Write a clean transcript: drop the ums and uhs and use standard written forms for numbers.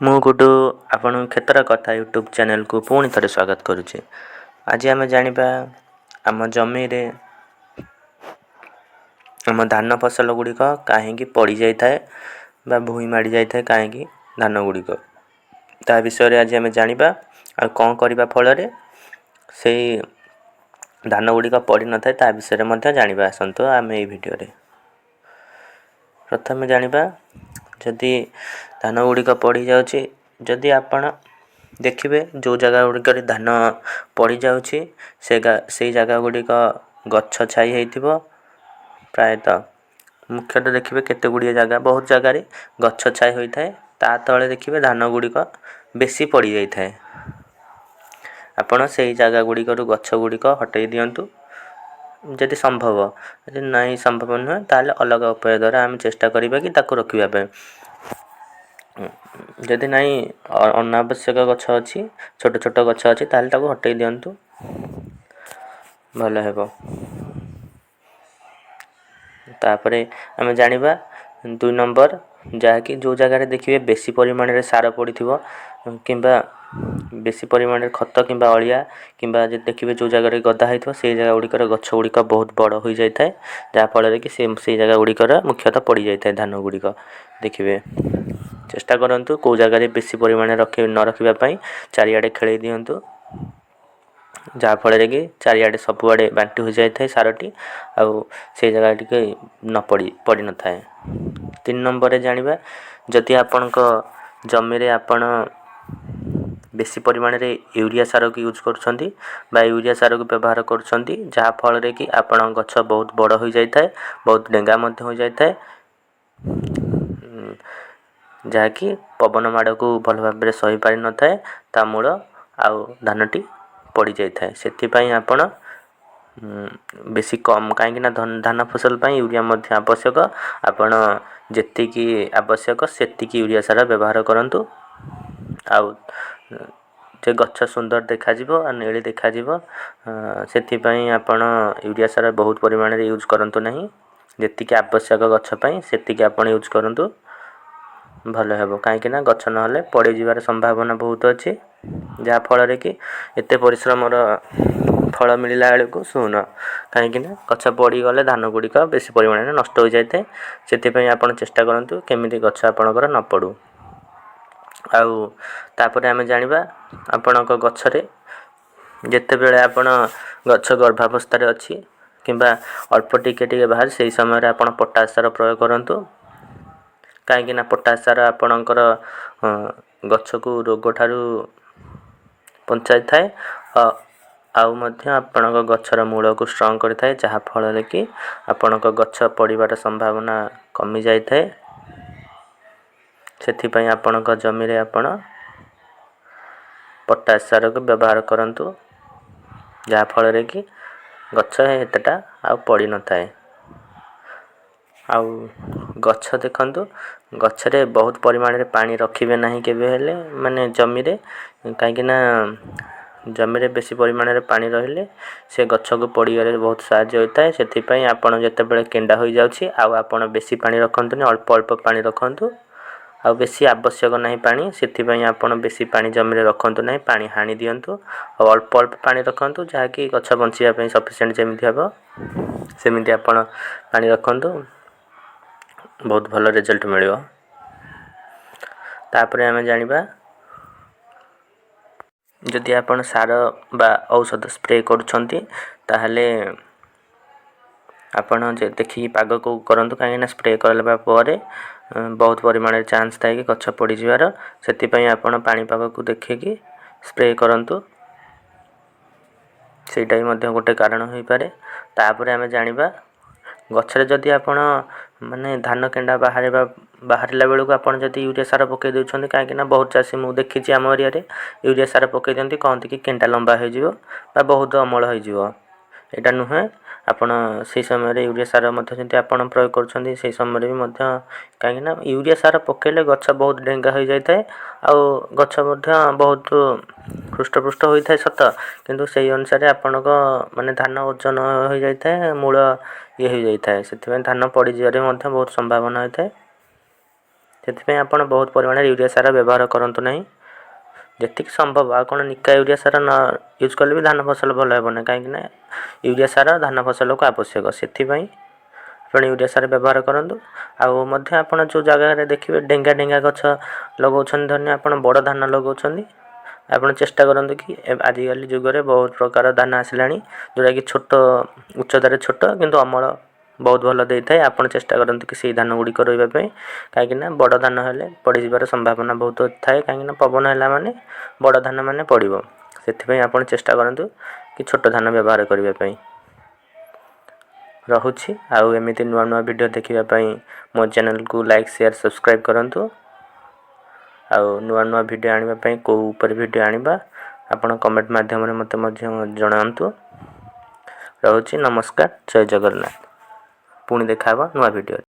ମୁଁ ଗୁଡୁ ଆପଣଙ୍କ କ୍ଷେତ୍ର କଥା ୟୁଟ୍ୟୁବ୍ ଚ୍ୟାନେଲ୍କୁ ପୁଣି ଥରେ ସ୍ୱାଗତ କରୁଛି। ଆଜି ଆମେ ଜାଣିବା ଆମ ଜମିରେ ଆମ ଧାନ ଫସଲ ଗୁଡ଼ିକ କାହିଁକି ପଡ଼ିଯାଇଥାଏ ବା ଭୂଇଁ ମାଡ଼ି ଯାଇଥାଏ କାହିଁକି ଧାନ ଗୁଡ଼ିକ, ତା ବିଷୟରେ ଆଜି ଆମେ ଜାଣିବା। ଆଉ କ'ଣ କରିବା ଫଳରେ ସେଇ ଧାନ ଗୁଡ଼ିକ ପଡ଼ିନଥାଏ ତା ବିଷୟରେ ମଧ୍ୟ ଜାଣିବା। ଆସନ୍ତୁ ଆମେ ଏଇ ଭିଡ଼ିଓରେ ପ୍ରଥମେ ଜାଣିବା, ଯଦି ଧାନ ଗୁଡ଼ିକ ପଡ଼ିଯାଉଛି, ଯଦି ଆପଣ ଦେଖିବେ ଯେଉଁ ଜାଗା ଗୁଡ଼ିକରେ ଧାନ ପଡ଼ିଯାଉଛି ସେ ସେଇ ଜାଗା ଗୁଡ଼ିକ ଗଛ ଛାଇ ହେଇଥିବ। ପ୍ରାୟତଃ ମୁଖ୍ୟତଃ ଦେଖିବେ କେତେ ଗୁଡ଼ିଏ ଜାଗା, ବହୁତ ଜାଗାରେ ଗଛ ଛାଇ ହୋଇଥାଏ, ତା ତଳେ ଦେଖିବେ ଧାନ ଗୁଡ଼ିକ ବେଶୀ ପଡ଼ିଯାଇଥାଏ। ଆପଣ ସେଇ ଜାଗା ଗୁଡ଼ିକରୁ ଗଛ ଗୁଡ଼ିକ ହଟେଇ ଦିଅନ୍ତୁ ଯଦି ସମ୍ଭବ। ଯଦି ନାହିଁ, ସମ୍ଭବ ନୁହେଁ, ତାହେଲେ ଅଲଗା ଉପାୟ ଦ୍ୱାରା ଆମେ ଚେଷ୍ଟା କରିବା କି ତାକୁ ରୋକିବା ପାଇଁ। ଯଦି ନାହିଁ, ଅନାବଶ୍ୟକ ଗଛ ଅଛି, ଛୋଟ ଛୋଟ ଗଛ ଅଛି, ତାହେଲେ ତାକୁ ହଟେଇ ଦିଅନ୍ତୁ, ଭଲ ହେବ। ତାପରେ ଆମେ ଜାଣିବା 2 ନମ୍ବର, ଯାହାକି ଯେଉଁ ଜାଗାରେ ଦେଖିବେ ବେଶୀ ପରିମାଣରେ ସାର ପଡ଼ିଥିବ କିମ୍ବା ବେଶୀ ପରିମାଣରେ ଖତ କିମ୍ବା ଅଳିଆ, କିମ୍ବା ଯଦି ଦେଖିବେ ଯେଉଁ ଜାଗାରେ ଗଦା ହେଇଥିବ, ସେଇ ଜାଗା ଗୁଡ଼ିକର ଗଛ ଗୁଡ଼ିକ ବହୁତ ବଡ଼ ହୋଇଯାଇଥାଏ, ଯାହାଫଳରେ କି ସେଇ ଜାଗା ଗୁଡ଼ିକର ମୁଖ୍ୟତଃ ପଡ଼ିଯାଇଥାଏ ଧାନ ଗୁଡ଼ିକ। ଦେଖିବେ, ଚେଷ୍ଟା କରନ୍ତୁ କେଉଁ ଜାଗାରେ ବେଶୀ ପରିମାଣରେ ରଖି ନ ରଖିବା ପାଇଁ, ଚାରିଆଡ଼େ ଖେଳେଇ ଦିଅନ୍ତୁ, ଯାହାଫଳରେ କି ଚାରିଆଡ଼େ ସବୁଆଡ଼େ ବାଣ୍ଟି ହୋଇଯାଇଥାଏ ସାରଟି ଆଉ ସେଇ ଜାଗା ଟିକେ ନ ପଡ଼ି ପଡ଼ିନଥାଏ। 3 ନମ୍ବରରେ ଜାଣିବା, ଯଦି ଆପଣଙ୍କ ଜମିରେ ଆପଣ ବେଶୀ ପରିମାଣରେ ୟୁରିଆ ସାରକୁ ୟୁଜ୍ କରୁଛନ୍ତି ବା ୟୁରିଆ ସାରକୁ ବ୍ୟବହାର କରୁଛନ୍ତି, ଯାହାଫଳରେ କି ଆପଣଙ୍କ ଗଛ ବହୁତ ବଡ଼ ହୋଇଯାଇଥାଏ, ବହୁତ ଡେଙ୍ଗା ମଧ୍ୟ ହୋଇଯାଇଥାଏ, ଯାହାକି ପବନ ମାଡ଼କୁ ଭଲ ଭାବରେ ସହିପାରିନଥାଏ ତା ମୂଳ, ଆଉ ଧାନଟି ପଡ଼ିଯାଇଥାଏ। ସେଥିପାଇଁ ଆପଣ ବେଶୀ କମ୍, କାହିଁକିନା ଧାନ ଫସଲ ପାଇଁ ୟୁରିଆ ମଧ୍ୟ ଆବଶ୍ୟକ। ଆପଣ ଯେତିକି ଆବଶ୍ୟକ ସେତିକି ୟୁରିଆ ସାର ବ୍ୟବହାର କରନ୍ତୁ, ଆଉ ଯେ ଗଛ ସୁନ୍ଦର ଦେଖାଯିବ ଆଉ ନେଳି ଦେଖାଯିବ, ସେଥିପାଇଁ ଆପଣ ୟୁରିଆ ସାର ବହୁତ ପରିମାଣରେ ୟୁଜ୍ କରନ୍ତୁ ନାହିଁ। ଯେତିକି ଆବଶ୍ୟକ ଗଛ ପାଇଁ ସେତିକି ଆପଣ ୟୁଜ୍ କରନ୍ତୁ, ଭଲ ହେବ। କାହିଁକିନା ଗଛ ନହେଲେ ପଡ଼ିଯିବାର ସମ୍ଭାବନା ବହୁତ ଅଛି, ଯାହାଫଳରେ କି ଏତେ ପରିଶ୍ରମର ଫଳ ମିଳିଲା ବେଳକୁ ଶୂନ। କାହିଁକିନା ଗଛ ପଡ଼ିଗଲେ ଧାନ ଗୁଡ଼ିକ ବେଶୀ ପରିମାଣରେ ନଷ୍ଟ ହୋଇଯାଇଥାଏ। ସେଥିପାଇଁ ଆପଣ ଚେଷ୍ଟା କରନ୍ତୁ କେମିତି ଗଛ ଆପଣଙ୍କର ନ ପଡ଼ୁ। ଆଉ ତାପରେ ଆମେ ଜାଣିବା, ଆପଣଙ୍କ ଗଛରେ ଯେତେବେଳେ ଆପଣ ଗଛ ଗର୍ଭାବସ୍ଥାରେ ଅଛି କିମ୍ବା ଅଳ୍ପ ଟିକେ ଟିକେ ବାହାରେ, ସେଇ ସମୟରେ ଆପଣ ପଟାସ ସାର ପ୍ରୟୋଗ କରନ୍ତୁ। କାହିଁକିନା ପଟାସ ସାର ଆପଣଙ୍କର ଗଛକୁ ରୋଗ ଠାରୁ ବଞ୍ଚାଇଥାଏ, ଆଉ ମଧ୍ୟ ଆପଣଙ୍କ ଗଛର ମୂଳକୁ ଷ୍ଟ୍ରଙ୍ଗ କରିଥାଏ, ଯାହାଫଳରେ କି ଆପଣଙ୍କ ଗଛ ପଡ଼ିବାର ସମ୍ଭାବନା କମିଯାଇଥାଏ। ସେଥିପାଇଁ ଆପଣଙ୍କ ଜମିରେ ଆପଣ ପଟାସ ସାରକୁ ବ୍ୟବହାର କରନ୍ତୁ, ଯାହାଫଳରେ କି ଗଛ ଏତେଟା ଆଉ ପଡ଼ିନଥାଏ। ଆଉ ଗଛ ଦେଖନ୍ତୁ, ଗଛରେ ବହୁତ ପରିମାଣରେ ପାଣି ରଖିବେ ନାହିଁ କେବେ ହେଲେ, ମାନେ ଜମିରେ। କାହିଁକିନା ଜମିରେ ବେଶୀ ପରିମାଣରେ ପାଣି ରହିଲେ ସେ ଗଛକୁ ପଡ଼ିବାରେ ବହୁତ ସାହାଯ୍ୟ ହୋଇଥାଏ। ସେଥିପାଇଁ ଆପଣ ଯେତେବେଳେ କେଣ୍ଡା ହୋଇଯାଉଛି, ଆଉ ଆପଣ ବେଶୀ ପାଣି ରଖନ୍ତୁନି, ଅଳ୍ପ ଅଳ୍ପ ପାଣି ରଖନ୍ତୁ। ଆଉ ବେଶୀ ଆବଶ୍ୟକ ନାହିଁ ପାଣି, ସେଥିପାଇଁ ଆପଣ ବେଶୀ ପାଣି ଜମିରେ ରଖନ୍ତୁ ନାହିଁ, ପାଣି ହାଣି ଦିଅନ୍ତୁ ଆଉ ଅଳ୍ପ ଅଳ୍ପ ପାଣି ରଖନ୍ତୁ, ଯାହାକି ଗଛ ବଞ୍ଚିବା ପାଇଁ ସଫିସିଏଣ୍ଟ ଯେମିତି ହେବ ସେମିତି ଆପଣ ପାଣି ରଖନ୍ତୁ, ବହୁତ ଭଲ ରେଜଲ୍ଟ ମିଳିବ। ତାପରେ ଆମେ ଜାଣିବା, ଯଦି ଆପଣ ସାର ବା ଔଷଧ ସ୍ପ୍ରେ କରୁଛନ୍ତି, ତାହେଲେ ଆପଣ ଦେଖିକି ପାଗକୁ କରନ୍ତୁ। କାହିଁକିନା ସ୍ପ୍ରେ କଲା ପରେ ବହୁତ ପରିମାଣରେ ଚାନ୍ସ ଥାଏ କି ଗଛ ପଡ଼ିଯିବାର। ସେଥିପାଇଁ ଆପଣ ପାଣିପାଗକୁ ଦେଖିକି ସ୍ପ୍ରେ କରନ୍ତୁ, ସେଇଟା ବି ମଧ୍ୟ ଗୋଟେ କାରଣ ହୋଇପାରେ। ତାପରେ ଆମେ ଜାଣିବା, ଗଛରେ ଯଦି ଆପଣ ମାନେ ଧାନ କେଣ୍ଡା ବାହାରିବା ବାହାରିଲା ବେଳକୁ ଆପଣ ଯଦି ୟୁରିଆ ସାର ପକାଇ ଦେଉଛନ୍ତି, କାହିଁକିନା ବହୁତ ଚାଷୀ ମୁଁ ଦେଖିଛି ଆମ ଏରିଆରେ ୟୁରିଆ ସାର ପକାଇ ଦିଅନ୍ତି, କହନ୍ତି କି କେଣ୍ଡା ଲମ୍ବା ହୋଇଯିବ ବା ବହୁତ ଅମଳ ହୋଇଯିବ। ଏଇଟା ନୁହେଁ। ଆପଣ ସେଇ ସମୟରେ ୟୁରିଆ ସାର ମଧ୍ୟ ଯଦି ଆପଣ ପ୍ରୟୋଗ କରୁଛନ୍ତି ସେଇ ସମୟରେ ବି ମଧ୍ୟ, କାହିଁକିନା ୟୁରିଆ ସାର ପକାଇଲେ ଗଛ ବହୁତ ଡେଙ୍ଗା ହୋଇଯାଇଥାଏ ଆଉ ଗଛ ମଧ୍ୟ ବହୁତ ହୃଷ୍ଟପୃଷ୍ଟ ହୋଇଥାଏ ସତ, କିନ୍ତୁ ସେଇ ଅନୁସାରେ ଆପଣଙ୍କ ମାନେ ଧାନ ଓଜନ ହୋଇଯାଇଥାଏ, ମୂଳ ଇଏ ହୋଇଯାଇଥାଏ। ସେଥିପାଇଁ ଧାନ ପଡ଼ିଯିବାରେ ମଧ୍ୟ ବହୁତ ସମ୍ଭାବନା ହୋଇଥାଏ। ସେଥିପାଇଁ ଆପଣ ବହୁତ ପରିମାଣରେ ୟୁରିଆ ସାର ବ୍ୟବହାର କରନ୍ତୁ ନାହିଁ। ଯେତିକି ସମ୍ଭବ ଆଉ କ'ଣ ନିକା ୟୁରିଆ ସାର ନ ୟୁଜ୍ କଲେ ବି ଧାନ ଫସଲ ଭଲ ହେବ ନାହିଁ, କାହିଁକିନା ୟୁରିଆ ସାର ଧାନ ଫସଲକୁ ଆବଶ୍ୟକ। ସେଥିପାଇଁ ଆପଣ ୟୁରିଆ ସାର ବ୍ୟବହାର କରନ୍ତୁ। ଆଉ ମଧ୍ୟ ଆପଣ ଯେଉଁ ଜାଗାରେ ଦେଖିବେ ଡେଙ୍ଗା ଡେଙ୍ଗା ଗଛ ଲଗାଉଛନ୍ତି, ଧରିନିଅ ଆପଣ ବଡ଼ ଧାନ ଲଗାଉଛନ୍ତି, ଆପଣ ଚେଷ୍ଟା କରନ୍ତୁ କି ଆଜିକାଲି ଯୁଗରେ ବହୁତ ପ୍ରକାର ଧାନ ଆସିଲାଣି, ଯେଉଁଟାକି ଛୋଟ ଉଚ୍ଚତାରେ ଛୋଟ କିନ୍ତୁ ଅମଳ ବହୁତ ଭଲ ଦେଇଥାଏ। ଆପଣ ଚେଷ୍ଟା କରନ୍ତୁ କି ସେଇ ଧାନ ଗୁଡ଼ିକ ରୋଇବା ପାଇଁ, କାହିଁକିନା ବଡ଼ ଧାନ ହେଲେ ପଡ଼ିଯିବାର ସମ୍ଭାବନା ବହୁତ ଥାଏ, କାହିଁକିନା ପବନ ହେଲା ମାନେ ବଡ଼ ଧାନ ମାନେ ପଡ଼ିବ। ସେଥିପାଇଁ ଆପଣ ଚେଷ୍ଟା କରନ୍ତୁ କି ଛୋଟ ଧାନ ବ୍ୟବହାର କରିବା ପାଇଁ। ରହୁଛି। ଆଉ ଏମିତି ନୂଆ ନୂଆ ଭିଡ଼ିଓ ଦେଖିବା ପାଇଁ ମୋ ଚ୍ୟାନେଲକୁ ଲାଇକ୍, ସେୟାର, ସବସ୍କ୍ରାଇବ୍ କରନ୍ତୁ। ଆଉ ନୂଆ ନୂଆ ଭିଡ଼ିଓ ଆଣିବା ପାଇଁ, କେଉଁ ଉପରେ ଭିଡ଼ିଓ ଆଣିବା, ଆପଣ କମେଣ୍ଟ ମାଧ୍ୟମରେ ମୋତେ ମଧ୍ୟ ଜଣାନ୍ତୁ। ରହୁଛି, ନମସ୍କାର, ଜୟ ଜଗନ୍ନାଥ। ପୁଣି ଦେଖା ହେବ ନୂଆ ଭିଡ଼ିଓରେ।